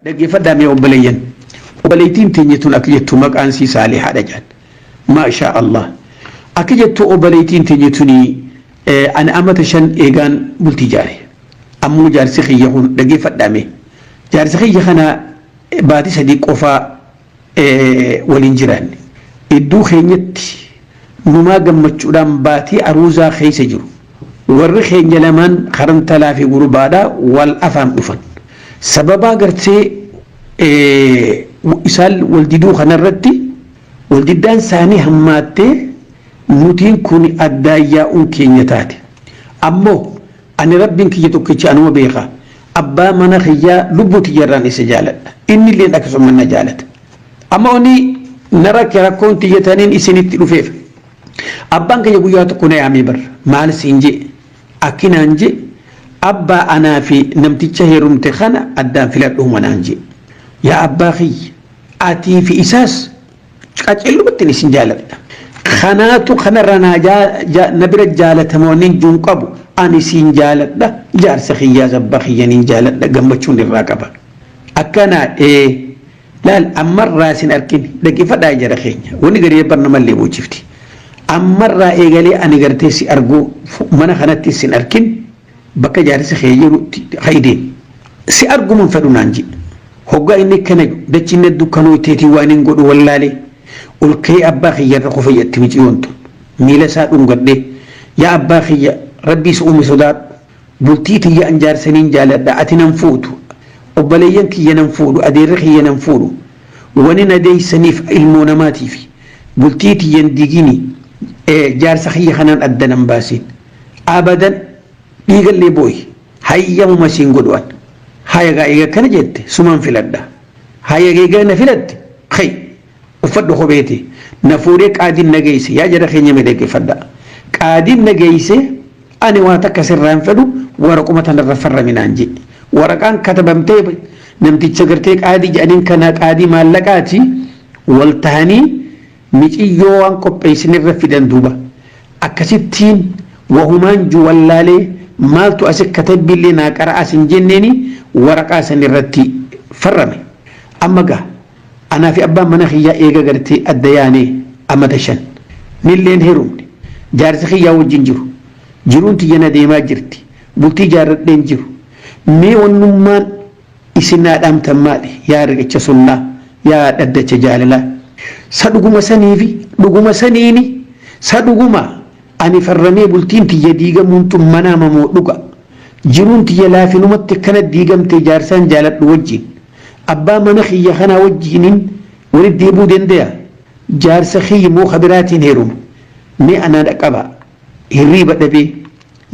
Dhaggeeffadhaa mee obboleeyyan. Obboleettiin teenya tun akka jettu maqaan sii Saalihaadha jedhan. Maashaa Allah. Akka jettu obboleettiin teenya tuni ani amata 5 eegaan bultii jaare. Ammoo jaarsi kiyya kun dhaggeeffadhaa mee. Jaarsi kiyya kana baatii 3 qofaa waliin jiraanne. Idduu keenyatti numaa gammachuudhaan baatii aruuzaa keessa jiru. Warri keenya lamaan karantalaa fi gurbaadhaa wal afaan dhufan. Sababaa gartee isaan wal diduu kanarratti wal diddaan isaanii hammaattee nutiin kun addaan yaa'uun keenya taate. Ammoo ani rabbiin kiyya tokkicha anuma beeka. Abbaa mana kiyyaa lubbuu tiyyarraan isa jaaladha. Inni illeen akkasuma na jaalata. Amma oni na rakke rakkoon tiyya taniin isinitti dhufeef. Abbaan kiyya guyyaa tokko na yaamee barra. Maal siin jee? Akki naan jee abbaa anaa fi namticha heerumte kana addaan filadhuuma naan jee. Yaa abbaa kiyya atii fi isaas qaceellumattiin isin jaaladha. Kanaatu kanarra na bira jaalatama wanni juun qabu ani siin jaaladha jaarsa kiyyaas abbaa kiyyaniin jaaladha gammachuun irraa qaba. Akkana ee laal ammarraa sin arkin dhaggeeffadhaa jara keenya wanni garii bar namallee boocifti. Ammarraa eegalee ani gartee si arguu mana kanatti sin arkin bakka jaarsi kee jirutti haideen si arguman fedhu naan jedhe. Hoggaa inni akkana jedhu dachiin na dukkanoo teetii waan hin godhu wallaalee ol ka'ee abbaa kiyya irra kufe jetti miciyoon tun. Miila isaa dhungadhee yaa abbaa kiyya rabbii si uume sodaadhu bultii tiyya an jaarsaniin jaaladha ati nan fuutu obboleeyyan kiyya nan fuudhu adeerri kiyya nan fuudhu wani na deeysaniif ilmoo namaatiifi bultii tiyya hin diigini jaarsa kiyya kanaan adda nan baasin abadan dhiigallee booyi hayyamuma siin godhu an haya gaa eega akkana jette sumaan filadha haya eega na filatte khay uffadhu kophee tee na fuudhee qaadiin na geeyse yaa jara keenya mee dhaggeeffadha qaadiin na geeyse ani waa takka sirraa hin fedhu waraquma tanarra farrami naan jee waraqaan katabamtee namticha gartee qaadii jedhaniin kana qaadii maallaqaati wal tahanii miciyyoo waan qopheessinirra fidan duuba akkasittiin wahumaan ju wallaalee maaltu asi katabbiillee naa qara'aa sin jenneeni waraqaa san irratti farrame amma gaa anaa fi abbaan mana kiyyaa eega gartee adda yaanee amata 5 nilleen heerumne jaarsa kiyyaa wajjin jiru jiruun tiyya na deemaa jirti bultii jaarradheen jiru mee wannummaan isin naa dhaamtan maali yaa riqicha sunnaa yaa dhaddacha jaalalaa sa dhuguma saniifi dhuguma saniini sa dhuguma ani farramee bultiin tiyya diigamuun tun manaama moo dhuga jiruun tiyya laafinumatti akkana diigamte jaarsaan jaaladhu wajjin abbaa mana kiyya kanaa wajjiinin walitti deebi'uu dandayaa jaarsa kiyya moo ka biraatiin heeruma mee anaa dhaqabaa hirriiba dhabee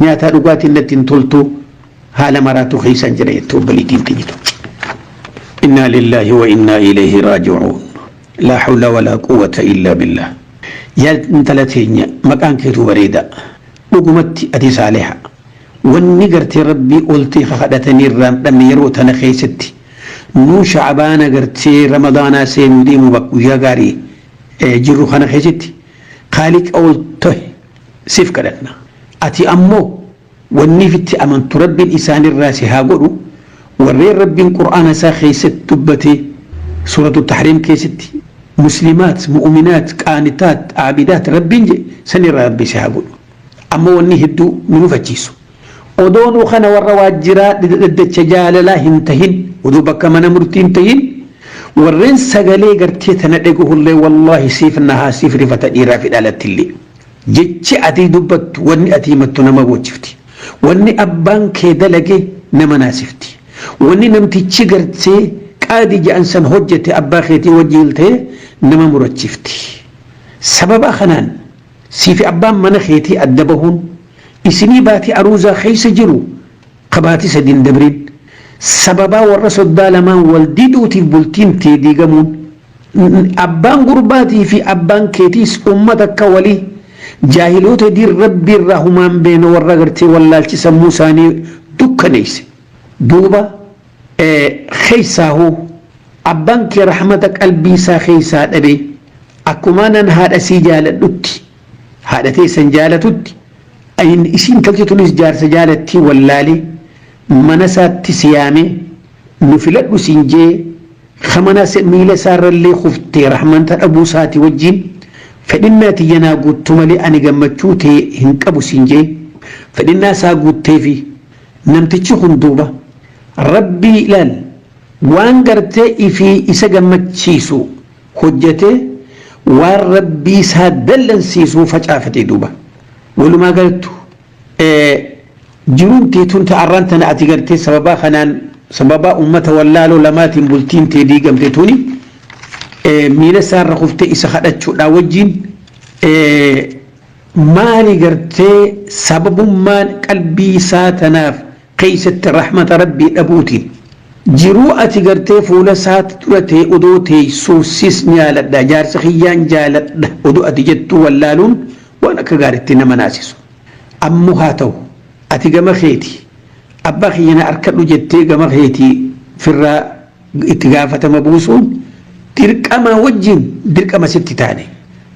nyaataa dhugaatiin natti hin toltuu haala maraatuu keessaan jira jette obboleettiin tiyya tun. Innaa lillaahi wa innaa ilayhi raaji'uun. Laa hawla walaa quwwata illaa billaah. Yaa intala teenya maqaan keetuu bareedaa. Dhugumatti ati saaliha. Wanni gartee rabbii oltee kakadhatanii irraa hin dhabne yeroo tana keessatti nuu sha'abaana gartee ramadaanaa seenuu deemu bakka guyyaa gaarii jirru kana keessatti kaaliqa ol tahe siif kadhanna. Ati ammoo wanni ifitti amantu Rabbiin isaanirraa si haa godhu warreen Rabbiin Qur'aana isaa keessatti dubbate suuratu Tahriim keessatti muslimaat, mu'uminaat, qaanitaat, aabidaat Rabbiin jedhe sanirraa Rabbi si haa godhu. Amma wanni hedduu nu mufachiisu. Odoo nu kana warra waajjiraa dhaddacha jaalalaa hin tahin, odoo bakka mana murtii hin tahin, warreen sagalee gartee tana dhagahullee wallaahi siif nahaa siif rifata dhiiraa fi dhalattillee. Jechi ati dubbattu wanni ati himattu nama boochifti. Wanni abbaan kee dalage nama naasifti. Wanni namtichi gartee qaadii ja'an san hojjete abbaa keetii wajjiin ta'e nama murachiifti. Sababa kanaan sii fi abbaan mana keetii adda bahuun isinii baatii aruuzaa keessa jiru ka baatii 3 hin dabrin sababaa warra soddaa lamaan wal diduutiif bultiin tee diigamuun Abbaan gurbaatii fi abbaan keetiis ummata akka walii jaahiloota diin rabbii irraa humaa hin beekne warra gartee wallaalchi sammuu isaanii dukkaneesse. Duuba keessaahuu abbaan kee rahmata qalbii isaa keessaa dhabee akkumaa nan haadha sii jaaladhutti haadha teessan jaalatutti isiin intalti tunis jaarsa jaalattii wallaalee mana isaatti si yaamee Nu filadhu siin jee kamana miila isaarrallee kuftee rahmanta dhabuu isaati wajjin fedhinnaa tiyyanaa guuttu malee ani gammachuu ta'e hin qabu siin jee fedhinnaa isaa guuttee fi namtichi kun duuba rabbii ilaal waan gartee ifii isa gammachiisu hojjetee waan rabbii isaa dallansiisuu facaafate duuba. Walumaa galtu jiruun teetuun ta'arraan tana ati gartee sababaa kanaan sababaa ummata wallaaloo lamaatiin bultiin tee diigamte tuni miila isaarra kuftee isa kadhachuudhaa wajjin maali gartee sababummaan qalbii isaa tanaaf keessatti rahmata rabbii dhabuutiin jiruu ati gartee fuula isaatti dura ta'e odoo teessuu sis jaaladha jaarsa kiyyaan jaaladha odoo ati jettuu wallaaluun waan akka gaariitti nama naasisu. Ammoo haa ta'u ati gama keeti abbaa kiyya na harkadhu jettee gama keetii firraa itti gaafatama buusuun dirqama wajjin dirqama sitti taane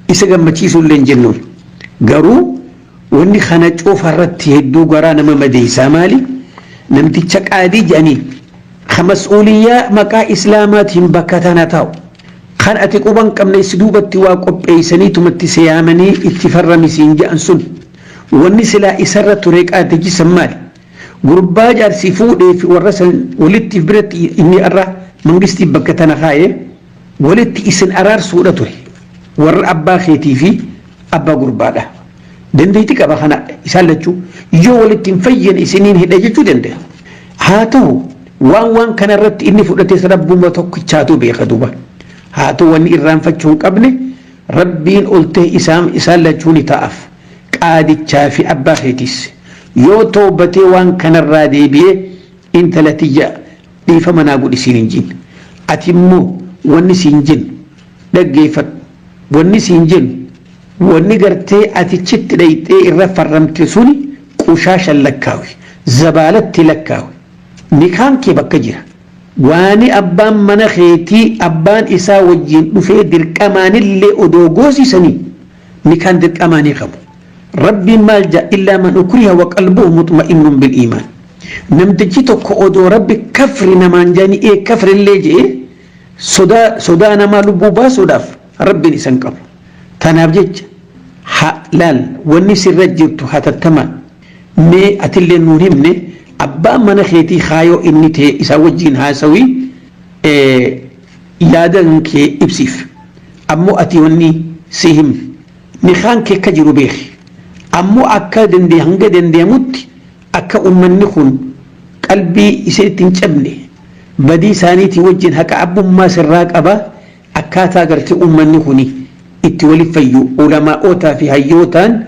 isa gammachiisuu illee hin jennuun. Garuu wanni kana cufa irratti hedduu garaa nama madeessaa maali? Namticha qaadii jedhanii ka mas'uuliyyaa maqaa islaamaatiin bakka tana taa'u kan ati quban qabne si duubatti waa qopheessanii tumatti siyaamanii itti farramisiin jedhan sun wanni silaa isarra ture qaadichi san maali? Gurbaa jaarsi fuudhee fi warra san walitti biratti inni irra mangistii bakka tana kaa'ee walitti isin araarsuudha ture warra abbaa keetii fi abbaa gurbaadha. Dandeettii qaba kana isaan lachuu yoo walitti hin fayyine isiniin hidha jechuu danda'a. Haa ta'u waan kanarratti inni fudhates rabbuma tokkichaatu beeka duuba. Haa ta'u wanni irraanfachuu hin qabne rabbiin ol ta'e isaan lachuu ni ta'aaf qaadichaa fi abbaa keetiis. Yoo toobatee waan kanarraa deebi'ee intala tiyya dhiifama naa godhi siin hin jenne. Ati immoo wanni siin jennu dhaggeeffadhu. Wanni siin jennu wanni gartee atichitti dhayxee irra farramte suni qushaashan lakkaawi zabaalatti lakkaawi nikaan kee bakka jira. Waani abbaan mana keetii abbaan isaa wajjin dhufee dirqamaanillee odoo goosisanii nikaan dirqamaanii qabu. Rabbiin maal jaa illaa man ukriha wa qalbuhu mutma'innun bil iimaan. Namtichi tokko odoo rabbi kafri namaan jaanii ee kafrillee je'ee sodaa namaa lubbuu baasuudhaaf rabbiin isan qabu. Tanaaf jecha laal wanni sirra jirtu hatattamaan mee atillee nuun himne abbaan mana keetii kaayoo inni ta'e isaa wajjin haasawii yaadan kee ibsiif. Ammoo ati wanni si himne nikaan kee akka jiru beeki. Ammoo akka hanga dandeemutti akka uummanni kun qalbii isinitti hin cabne badii isaaniitii wajjin haqa abbummaa sirraa qaba akkaataa gartee uummanni kuni itti waliif fayyu ulamaa'ootaa fi hayyootaan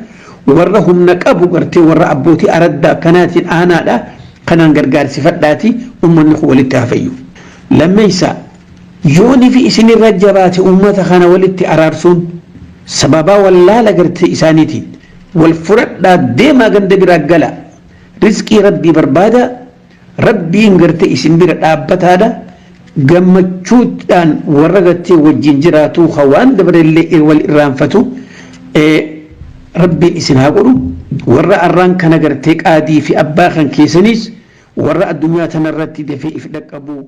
warra humna qabu gartee warra abbootii araddaa akkanaatiin aanaadha kanaan gargaarsifadhaati uummanni kun walitti haa fayyu. Lammeessa yoonii fi isinirra jabaate uummata kana walitti araarsuun sababaa wallaala gartee isaaniitiin wal fudhadhaa deemaa ganda biraa gala rizqii rabbii barbaada rabbiin gartee isin bira dhaabbataadha gammachuudhaan warra gartee wajjin jiraatu waan dabarellee wal irraanfatu rabbiin isin haa godhu warra arraan kana gartee qaadii fi abbaa kan keessaniis warra addunyaa tanarratti dafee if dhaqqabu.